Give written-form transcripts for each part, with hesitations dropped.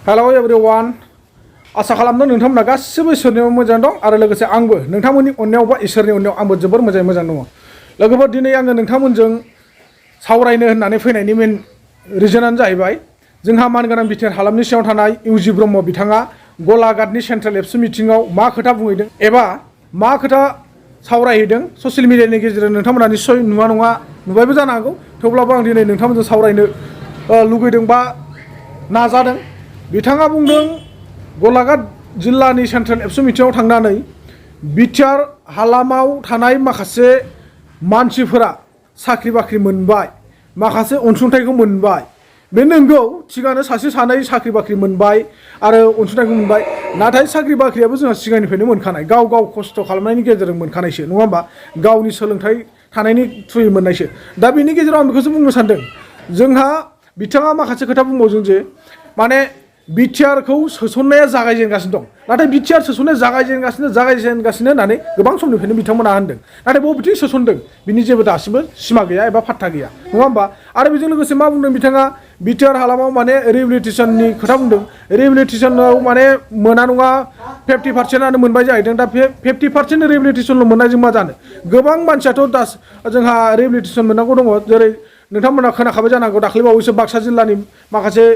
Hello everyone. आशा खालामदों नोंथांमोना गासिबो इसोरनि मोजां दं आरो लोगोसे आंबो नोंथांमोननि अननायाव बा इसोरनि अननायाव आंबो जोबोर मोजां दङ। लोगोफोर दिनै आङो नोंथांमोनजों सावरायनो होननानै फैनायनि मेन रिजनानो जाहैबाय जोंहा मानगोनां बिटिआर हालामनि सिङाव थानाय इउजि ब्रह्म बिथाङा गलाघाटनि सेन्ट्रेल एबसु मिटिंआव मा खोथा बुंहैदों एबा मा खोथा सावरायहैदों ससियेल मिडियानि गेजेरजों नोंथांमोना निश्चय नुवा नङा नुबायबो जानो हागौ थेवब्लाबो आं दिनै नोंथांमोनजों सावरायनो लुगैदों बा नाजादों। बिथाङा बुंदों गलाघाट जिल्लानि सेन्ट्रेल एबसु मिटिंआव थांनानै बिटिआर हालामाव थानाय माखासे मानसिफोरा साख्रि बाख्रि मोनबाय माखासे अनसुंथाइखौ मोनबाय बे नंगौ थिगानो सासे सानै साख्रि बाख्रि मोनबाय आरो अनसुंथाइखौ मोनबाय नाथाय साख्रि बाख्रियाबो जोंहा सिगांनिफ्रायनो मोनखानाय गाव खस्थ' खालामनायनि गेजेरजों मोनखानायसो नङा होमबा गावनि सोलोंथाइ थानायनि थ्रुयै मोननायसो दा बेनि गेजेराव आं बेखौसो बुंनो सानदों जोंहा बिथाङा माखासे खोथा बुंबावदों जे माने बिटिआरखौ सोसननाया जागायजेनगासिनो दं नाथाय बिटिआर सोसननाया जागायजेनगासिनो होननानै गोबां समनिफ्रायनो बिथांमोना होनदों नाथाय बबेथिं सोसनदों बिनि जेबो दासिमबो सिमा गैया एबा फात्ता गैया नङा होमबा आरो बेजों लोगोसे मा बुंदों बिथाङा बिटिआर हालामाव माने रिहेबिलिटेसननि खोथा बुंदों रिहेबिलिटेसनाव माने मोना नङा 50% मोनबाय जाहैदों दा 50% रिहेबिलिटेसनल' मोननायजों मा जानो गोबां मानसियाथ' दा जोंहा रिहेबिलिटेसन मोननांगौ दङ जेरै नोंथांमोना खोनाखाबाय जानांगौ दाख्लैबावैसो बाक्सा जिल्लानि माखासे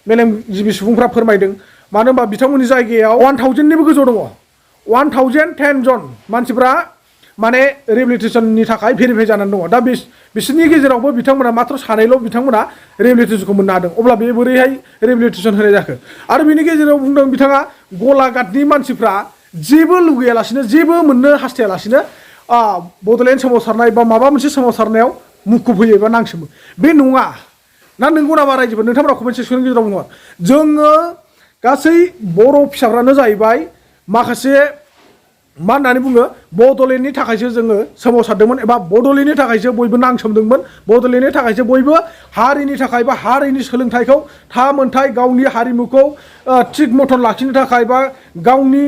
मेलेमजिबि सुबुंफ्रा फोरमायदों मानो होनबा बिथांमोननि जायगायाव 1000निबो गोजौ दङ 1010 जन मानसिफ्रा माने रिहेबिलिटेसननि थाखाय भेरिफाइ जानानै दङ दा बिसोरनि गेजेरावबो बिथांमोना मात्र सानैल' बिथांमोना रिहेबिलिटेसनखौ मोननो हादों अब्ला बे बोरैहाय रिहेबिलिटेसन होनाय जाखो आरो बिनि गेजेराव बुंदों बिथाङा गलाघाटनि मानसिफ्रा जेबो लुगैयालासिनो जेबो मोननो हास्थायालासिनो बड'लेण्ड सोमावसारनाय बा माबा मोनसे सोमावसारनायाव मुखुब होयो एबा नांसोमो बे नङा ना नंगौ नामा रायजोफोर नोंथांमोना कमेन्ट सेक्सननि गेजेराव बुङो जोङो गासै बर' फिसाफ्रानो जाहैबाय माखासे मा होननानै बुङो बड'लेण्डनि थाखायसो जोङो सोमावसारदोंमोन एबा बड'लेण्डनि थाखायसो बयबो नांसोमदोंमोन बड'लेण्डनि थाखायसो बयबो हारिनि थाखाय बा हारिनि सोलोंथाइखौ थामोनथाय गावनि हारिमुखौ थिग मथन लाखिनो थाखाय बा गावनि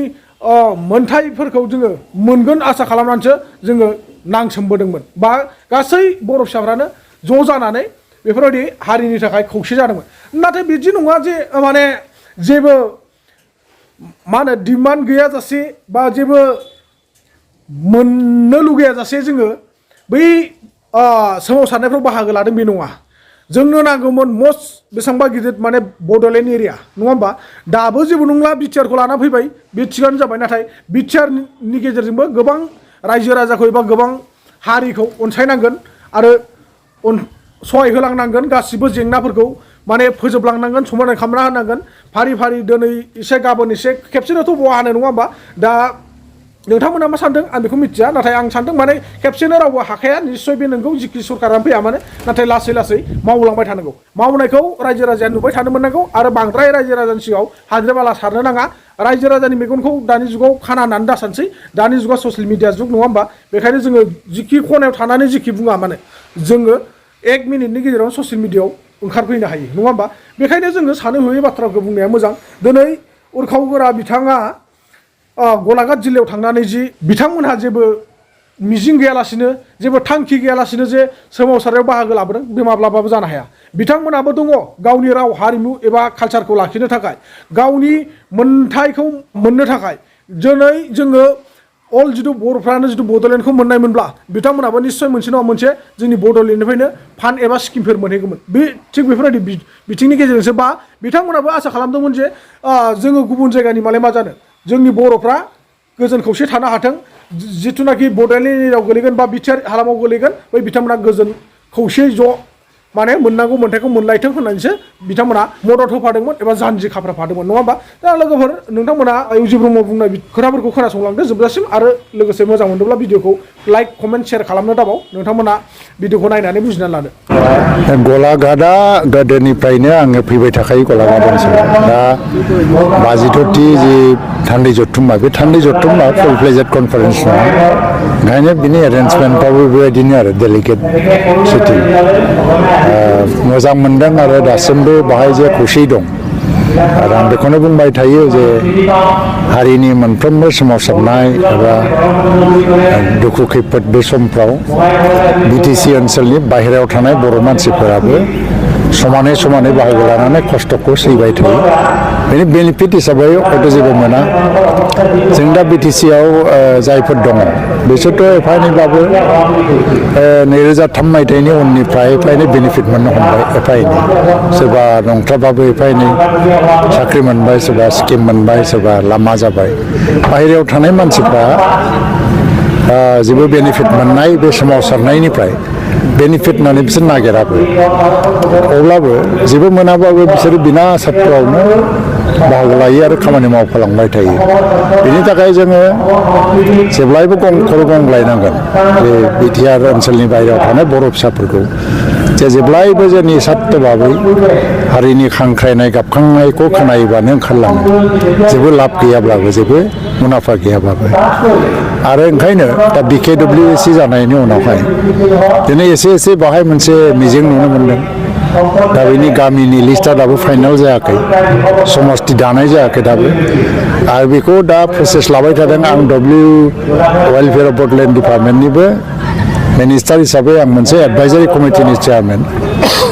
मोनथाइफोरखौ जोङो मोनगोन आसा खालामनानैसो जोङो नांसोमबोदोंमोन बा गासै बर' फिसाफ्रानो ज' जानानै बेफोरबायदि हारिनि थाखाय खौसे जादोंमोन नाथाय बिदि नङा जे माने जेबो मा होनो डिमान्ड गैयाजासे बा जेबो मोननो लुगैयाजासे जोङो बै सोमावसारनायफ्राव बाहागो लादों बे नङा जोंनो नांगौमोन मस्ट बेसेबांबा गिदिर माने बड'लेण्ड एरिया नङा होमबा दाबो जेबो नंला बिटिआरखौ लाना फैबाय बे थिगानो जाबाय नाथाय बिटिआरनि गेजेरजोंबो गोबां रायजो राजाखौ एबा गोबां हारिखौ अनसायनांगोन आरो सहाय होलांनांगोन गासिबो जेंनाफोरखौ माने फोजोबलांनांगोन समाधान खालामना होनांगोन फारि फारि दिनै एसे गाबोन एसे खेबसेनोथ' बहा हानो नङा होमबा दा नोंथांमोना मा सानदों आं बेखौ मिथिया नाथाय आं सानदों माने खेबसेनो रावबो हाखाया निस्सय बे नंगौ जिखि सरकारानो फैया माने नाथाय लासै लासै मावलांबाय थानांगौ मावनायखौ रायजो राजाया नुबाय थानो मोननांगौ आरो बांद्राय रायजो राजानि सिगाङाव हाद्रे बाला सारनो नाङा रायजो राजानि मेगनखौ दानि जुगाव खाना होननानै दासानसै दानि जुगाव ससियेल मिडिया जुग नङा होमबा बेखायनो जोङो जिखि खनायाव थानानै जिखि बुङा माने जोङो 1 मिनिटनि गेजेराव ससियेल मिडियाआव ओंखारफैनो हायो नङा होमबा बेखायनो जोङो सानै हयै बाथ्राखौ बुंनाया मोजां दिनै उरखाव गोरा बिथाङा गलाघाट जिल्लायाव थांनानै जि बिथांमोनहा जेबो मिजिं गैयालासिनो जेबो थांखि गैयालासिनो जे सोमावसारनायाव बाहागो लाबोदों बे माब्लाबाबो जानो हाया बिथांमोनहाबो दङ गावनि राव हारिमु एबा कालचारखौ लाखिनो थाखाय गावनि मोनथायखौ मोननो थाखाय दिनै जोङो अल जिथु बर'फ्रानो जिथु बड'लेण्डखौ मोननायमोनब्ला बिथांमोनाबो निस्सय मोनसे नङा मोनसे जोंनि बड'लेण्डनिफ्रायनो फान्ड एबा स्किमफोर मोनहैगौमोन बे थिग बेफोरबायदि बिथिंनि गेजेरजोंसो बा बिथांमोनाबो आसा खालामदोंमोन जे जोङो गुबुन जायगानि मालाय मा जानो जोंनि बर'फ्रा गोजोन खौसे थानो हाथों जिथुनाखि बड'लेण्ड एरियायाव गोलैगोन बा बिटिआर हालामाव गोलैगोन बै बिथांमोना गोजोन खौसेयै ज' माने मोननांगौ मोन्थायखौ मोनलायथों होननानैसो बिथांमोना मदद होफादोंमोन एबा जानजि खाफ्राफादोंमोन नङा होमबा दा लोगोफोर नोंथांमोना इउजि ब्रह्म बुंनाय खोथाफोरखौ खोनासंलांदो जोबजासिम आरो लोगोसे मोजां मोनदोंब्ला भिडिअखौ लाइक कमेन्ट शेयार खालामनो दाबाव नोंथांमोना भिडिअखौ नायनानै बुजिना लादो गलाघाटआ गोदोनिफ्रायनो आङो फैबाय थाखायो गलाघाट ओनसोलाव दा 52थि जि थान्दै जथुम्मा बे थान्दै जथुम्मा फुल फ्लेजेड कनफारेन्स नङा ओंखायनो बिनि एरेन्जमेन्टफ्राबो बेबायदिनो आरो डेलिगेट सिटि मोजां मोनदों आरो दासिमबो बाहाय जे खौसे दं आरो आं बेखौनो बुंबाय थायो जे हारिनि मोनफ्रोमबो सोमावसारनाय एबा दुखु खैफोद बे समफ्राव बिटिसि ओनसोलनि बाहेरायाव थानाय बर' मानसिफोराबो समानै समानै बाहागो लानानै खस्थ'खौ सैबाय थायो बेनि बेनिफिट हिसाबै हयथ' जेबो मोना जों दा बिटिसिआव जायफोर दङ बिसोरथ' एफा एनैब्लाबो 2003 मायथाइनि उननिफ्राय एफा एनै बेनिफिट मोननो हमबाय एफा एनै सोरबा नंथ्राबाबो एफा एनै साख्रि मोनबाय सोरबा स्किम मोनबाय सोरबा लामा जाबाय बाहेरायाव थानाय मानसिफ्रा जेबो बेनिफिट मोननाय बे सोमावसारनायनिफ्राय बेनिफिट होननानै बिसोर नागिराबो अब्लाबो जेबो मोनाबाबो बिसोरो बिना सात्रआवनो बाहागो लायो आरो खामानि मावफालांबाय थायो बेनि थाखाय जोङो जेब्लायबो खर' गंग्लायनांगोन जे बिटिआर ओनसोलनि बायहेरायाव थानाय बर' फिसाफोरखौ जे जेब्लायबो जोंनि सात्र भाबै हारिनि खांख्रायनाय गाबखांनायखौ खोनायोबानो ओंखारलाङो जेबो लाब गैयाब्लाबो जेबो मुलाम्फा गैयाब्लाबो आरो ओंखायनो दा BKWSC जानायनि उनावहाय दिनै एसे बाहाय मोनसे मिजिं नुनो मोनदों दा बेनि गामिनि लिस्टआ दाबो फाइनाल जायाखै समस्ति दानाय जायाखै दाबो आरो बेखौ दा प्रसेस लाबाय थादों आं वेलफेयार अफ बडलेण्ड डिपार्टमेन्टनिबो मिनिस्टार हिसाबै आं मोनसे एडभाइजारि कमिटिनि चेयारमेन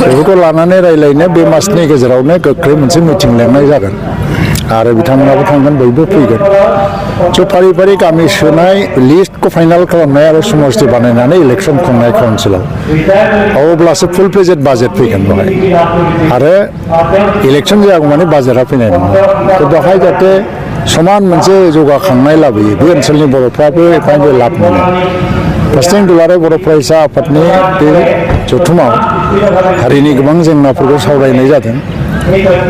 बेफोरखौ लानानै रायज्लायनो बे मासनि गेजेरावनो गोख्रै मोनसे मिटिं लेंनाय जागोन आरो बिथांमोनाबो थांगोन बयबो फैगोन स' फारि फारि गामि सोनाय लिस्टखौ फाइनाल खालामनाय आरो समस्ति बानायनानै इलेक्सन खुंनाय काउन्सिलाव अब्लासो फुल प्लेजेड बाजेट फैगोन बेवहाय आरो इलेक्सन जायागौ माने बाजेटआ फैनाय नङा थ' बेवहाय जाहाथे समान मोनसे जौगाखांनाय लाबोयो बे ओनसोलनि बर'फ्राबो एफा एनै लाब मोनो फार्स्टिं दुलाराय बर' फरायसा आफादनि बे जथुमाव हारिनि गोबां जेंनाफोरखौ सावरायनाय जादों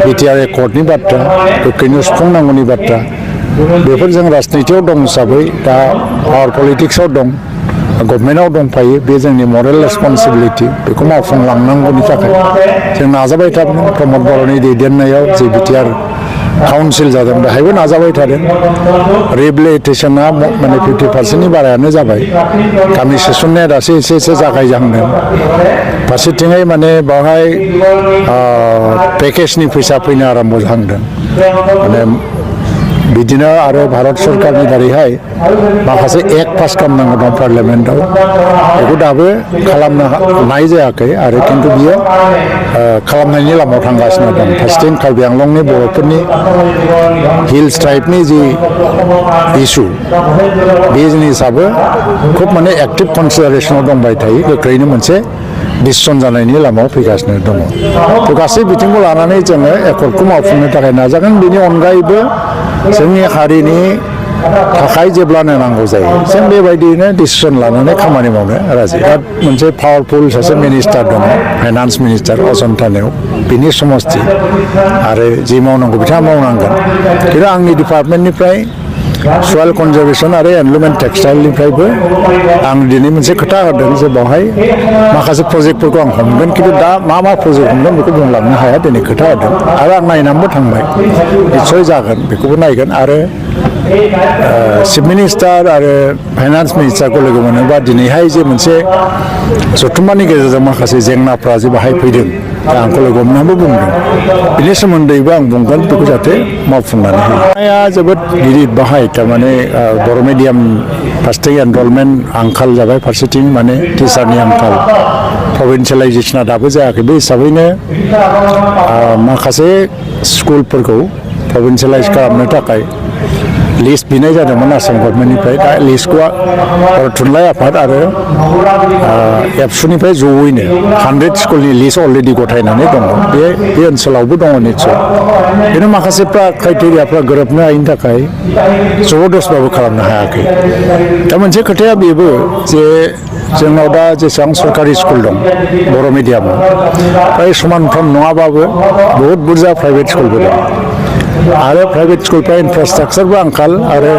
बिटिआर एकर्डनि बाथ्रा गोख्रैनो सुफुंनांगौनि बाथ्रा बेफोर जों राजनितियाव दं हिसाबै दा पावार पलिटिक्सआव दं गभर्नमेन्टआव दंफायो बे जोंनि मरेल रेसपन्सिबिलिटि बेखौ मावफुंलांनांगौनि थाखाय जों नाजाबाय थादों प्रमद बर'नि दैदेननायाव जे बिटिआर काउन्सिल जादों बेहायबो नाजाबाय थादों रिहेबिलिटेसना माने 50%नि बारायानो जाबाय गामि सोसननाया दासो एसे जागायजाहांदों फारसेथिङै माने बावहाय पेकेजनि फैसा फैनो आराम्भ जाहांदों माने बिदिनो आरो भारत सरकारनि दारैहाय माखासे एक्ट पास खालामनांगौ दं पार्लियामेन्टआव बेखौ दाबो खालामनो हानाय जायाखै आरो खिन्थु बियो खालामनायनि लामायाव थांगासिनो दं फार्स्टिं कार्बि आंलंनि बर'फोरनि हिल्स ट्राइबनि जि इस्यु बे जिनिसाबो खुब माने एक्टिभ कनसिडारेसनाव दंबाय थायो गोख्रैनो मोनसे डिसिसन जानायनि लामायाव फैगासिनो दङ थ' गासै बिथिंखौ लानानै जोङो एकर्डखौ मावफुंनो थाखाय नाजागोन बेनि अनगायैबो जोंनि हारिनि थाखाय जेब्लानो नांगौ जायो जों बेबायदियैनो डिसिसन लानानै खामानि मावनो राजि दा मोनसे पावारफुल सासे मिनिस्टार दङ फाइनान्स मिनिस्टार असनथानायाव बिनि समस्ति आरो जि मावनांगौ बिथाङा मावनांगोन खिन्थु आंनि डिपार्टमेन्टनिफ्राय सयल कनजारभेसन आरो एनभायरनमेन्ट टेक्सटाइलनिफ्रायबो आं दिनै मोनसे खोथा होदों जे बेवहाय माखासे प्रजेक्टफोरखौ आं हमगोन खिन्थु दा मा प्रजेक्ट हमगोन बेखौ बुंलांनो हाया दिनै खोथा होदों आरो आं नायनानैबो थांबाय निस्सय जागोन बेखौबो नायगोन आरो चिफ मिनिस्टार आरो फाइनान्स मिनिस्टारखौ लोगो मोनोबा दिनैहाय जे मोनसे जथुम्मानि गेजेरजों माखासे जेंनाफ्रा जे बाहाय फैदों दा आंखौ लोगो हमनानैबो बुंदों बिनि सोमोन्दैबो आं बुंगोन बेखौ जाहाथे मावफुंनानै होयो जोबोद गिदिर बाहाय थारमाने बर' मिडियाम फार्स्टिं एनरलमेन्ट आंखाल जाबाय फारसेथिं माने टिचारनि आंखाल प्रभिन्सियेलाइजेसना दाबो जायाखै बे हिसाबैनो माखासे स्कुलफोरखौ प्रभिन्सियेलाइज खालामनो थाखाय लिस्ट बिनाय जादोंमोन आसाम गभर्नमेन्टनिफ्राय दा लिस्टखौ बर' थुनलाइ आफाद आरो एबसुनिफ्राय जयैनो 100 स्कुलनि लिस्ट अलरेडि गथायनानै दङ बे ओनसोलावबो दङ निस्सय खिन्थु माखासेफ्रा क्राइटेरियाफ्रा गोरोबनो हायिनि थाखाय जबरदस्तबाबो खालामनो हायाखै दा मोनसे खोथाया बेबो जे जोंनाव दा जेसेबां सरकारि स्कुल दं बर' मिडियामाव फ्राय समानफ्राम नङाबाबो बहुद बुरजा प्राइभेट स्कुलबो दं आरो प्राइभेट स्कुलफ्रा इनफ्रास्ट्राक्चारबो आंखाल आरो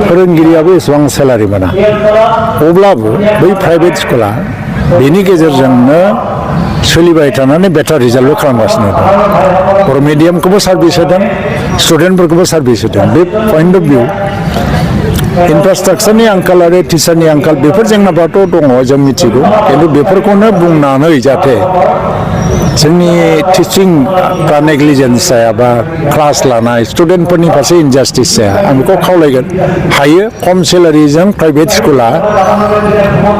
फोरोंगिरियाबो एसेबां सेलारि मोना अब्लाबो बै प्राइभेट स्कुला बेनि गेजेरजोंनो सोलिबाय थानानै बेटार रिजाल्टबो खालामगासिनो दं बर' मिडियामखौबो सार्भिस होदों स्टुडेन्टफोरखौबो सार्भिस होदों बे पइन्ट अफ भिउ इनफ्रास्ट्राक्चारनि आंखाल आरो टिचारनि आंखाल बेफोर जेंनाफ्राथ' दङ जों मिथिगौ खिन्थु बेफोरखौनो बुंनानै जाहाथे जोंनि टिचिंफ्रा नेग्लिजेन्स जायाबा क्लास लानाय स्टुडेन्टफोरनि फारसे इनजास्टिस जाया आं बेखौ खावलायगोन हायो खम सेलारिजों प्राइभेट स्कुला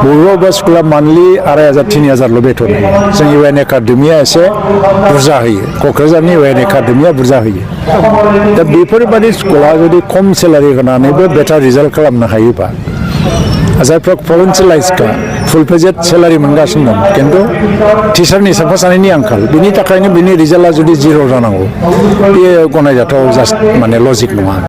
बबेबा स्कुला मान्थलि 2,500-3,000ल' बेथन होयो जोंनि UN एकाडेमिया एसे बुरजा होयो क'क्राझारनि UN एकाडेमिया बुरजा होयो दा बेफोरबादि स्कुला जुदि खम सेलारि होनानैबो बेटार रिजाल्ट खालामनो हायोबा जायफ्रा प्रभिन्सियेलाइजखा फुल पेजेड सेलारि मोनगासिनो दं खिन्थु टिचारनि साफा सानैनि आंखाल बिनि थाखायनो बिनि रिजाल्टआ जुदि 0 जानांगौ बेयो गनायजाथाव जास्ट माने लजिक नङा